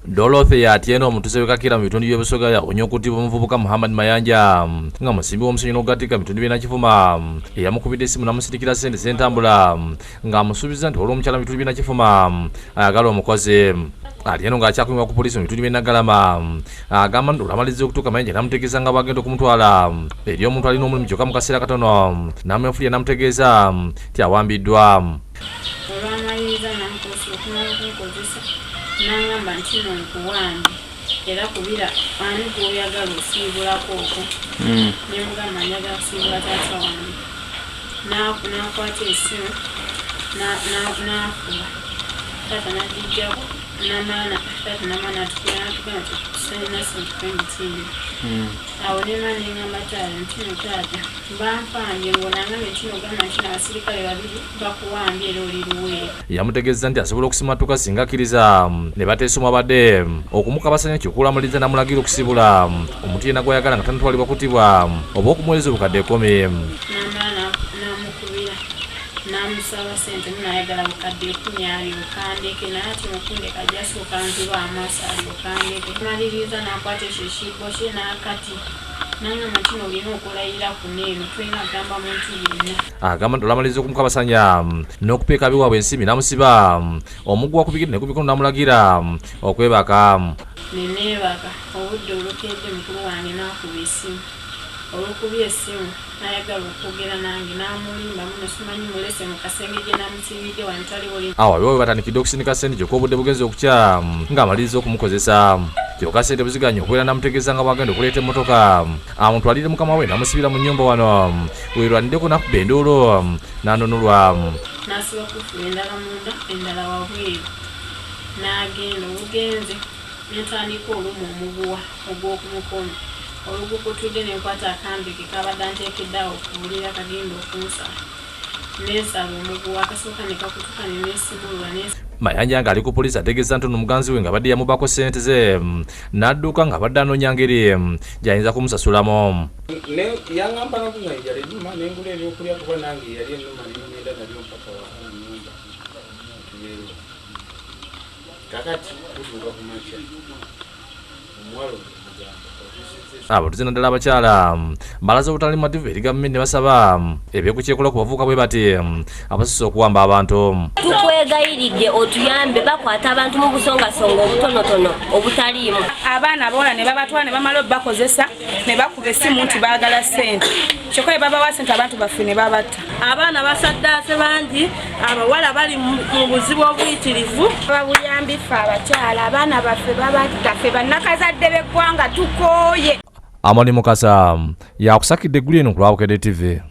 Dorothy Atieno omutuuze w'e Kakira mu bitundu by'e Busoga yawonya okuttibwa omuvubuka Muhammad Mayanja nga musimbi w'omusenyu n'okugattika mu bitundu by'e Nakifuma eyamukubidde essimu n'amusindikira ssente z'entambula ng'amusuubiza nti waliwo omukyala mu bitundu by'e Nakifuma ayagala omukozi. Atieno ng'akyakuumibwa ku poliisi mu bitundu by'e Naggalama agamba nti olwamalizza okutuuka Mayanja n'amutegeeza nga bw'agenda okumutwala eri omuntu alina omulimu kyokka mu kaseera katono n'amwefulira n'amutegeeza nti awambiddwa. Olwamaliriza n'ankozesa okumala okunkozesa n'angamba nti no nkuwambye era kubira ani gw'oyagala osiibulako okwo ne mugamba njagala kusiibula taata wange n'akwata essimu n'akuba taata n'agiggyako n'amala taata n'amala n'atukira n'atugamba nti tusalina ssente twemitindi awo ne mala ne ngamba taata nti no taata bampambye ng'onangambye nti no gamba nti no abasirikale babiri bakuwambye era oli Luweero. Yamutegeezezza nti asobola okusimattuka singa akkiriza ne bateesa omwabadde okumukabasanya kyokka olwamaliriza n'amulagira okusibula omuntu yenna gw'ayagala nga tannatwalibwa kuttibwa oba okumuweereza obukadde ekkumi. N'amala n'amukubira n'amusaba ssente muno ayagala bukadde ekkumi alyoke andeke naye ate mu kundeka ajja sooka anzibe amaaso alyoke andeke. Maliriza n'akwata ekyo ekibbo kye n'akati n'angamba nti no olina okulayira kuno eno tolina kugamba muntu yenna. Agamba nti olwamaliriza okumukabasanya n'okupeeka abeewaabwe ensimbi n'amusiba omuguwa ku bigere ne ku mikono n'amulagira okwebaka. Ne neebaka, obudde olukedde mukulu wange n'akuba essimu. Olukubye essimu n'ayagala okwogera nange n'amulimba muno simanyi mulese mu kasenge gye namusibidde wano taliwo. Awo abeewaabwe batandikidde okusindika ssente kyokka obudde bugenze okukya ng'amaliriza okumukozesa kyokka ssente bwe ziganye okuwera n'amutegeeza nga bw'agenda okuleeta emmotoka amutwalire mukama we n'amusibira mu nnyumba wano weerwaniddeko n'akuba enduulu n'anunulwa. N'asiba kufulu endala munda endala wabweru n'agenda obugenze ne ntandika oluma omuguwa ogw'oku mukono olugukutudde ne nkwata akambe ke k'abadde anteekedde awo ku buliri akagenda okunsala ne nsala omuguwa akasooka ne kakutuka ne neesimulula ne Mayanja ng'ali ku poliisi ategeeza nti ono muganzi we ng'abadde yamubako ssente ze n'adduka ng'abadde anoonya ngeri gy'ayinza kumusasulamu. Ne yaŋŋamba n'okunywa enjala ennuma ne ngula ebyokulya kuba nange yali ennuma ne ŋŋenda nabyo mpaka waka mu nnyumba ne tubeera omwo. Kaakati tutuuka ku makya omuwala oyo mmugamba otuusizza Abatuuze naddala abakyala balaze obutali bumativu eri gavumenti ne basaba eby'okukyekola ku bavubuka bwe bati abasusse okuwamba abantu. Tukwegayiridde otuyambe, bakwata abantu mu busongasonga obutonotono obutaliimu. Abaana abawala ne babatwala ne bamala obakozesa ne bakuba essimu nti baagala ssente kyokka bwe babawa ssente abantu baffe ne babatta. Abaana basaddaase bangi, abawala bali mu buzibu obuyitirivu. Babuyambi ffe abakyala, abaana baffe babatta, ffe bannakazadde b'eggwanga tukooye. Amoni Mukasa yakusakidde eggulu eno ku lwa Bukedde TV.